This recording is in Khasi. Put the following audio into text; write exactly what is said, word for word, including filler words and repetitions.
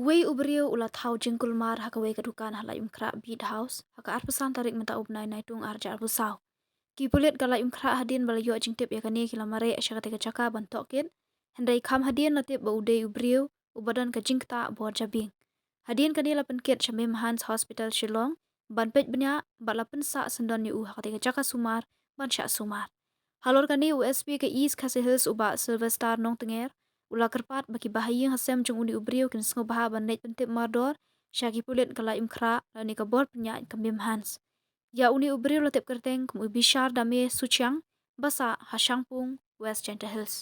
Uwei u briew u la thaw jingkulmar ha kawei ka dukan ha Laitumkhrah Beat House ha ka arphew san tarik mynta u bnai Naitung arhajar arphew saw. Ki pulit ka Laitumkhrah hadien ba la ïoh jingtip ïa kane ki la mareh sha katei ka jaka ban tohkit. Hynrei kham hadien la tip ba u dei u briew uba don ka jingktah bor jabieng. Hadien kane la pynkit sha Mimhans Hospital Shillong ban peit bniah bad la pynsah syndon ïa u ha katei ka jaka sumar ban shah sumar. Halor kane u S P ka East Khasi Hills u Bah Sylvester Nongtnger u la kyrpad ba ki bahaïing hasem jong une u briew kin sngewbha ban leit pyntip mardor sha ki pulit ka Laitumkhrah lane ka bor pynïaid ka Mimhans. Ïa une u briew la tip kyrteng kum u Bishar Dame Suchiang, ba sah ha Shangpung, West Jaintia Hills.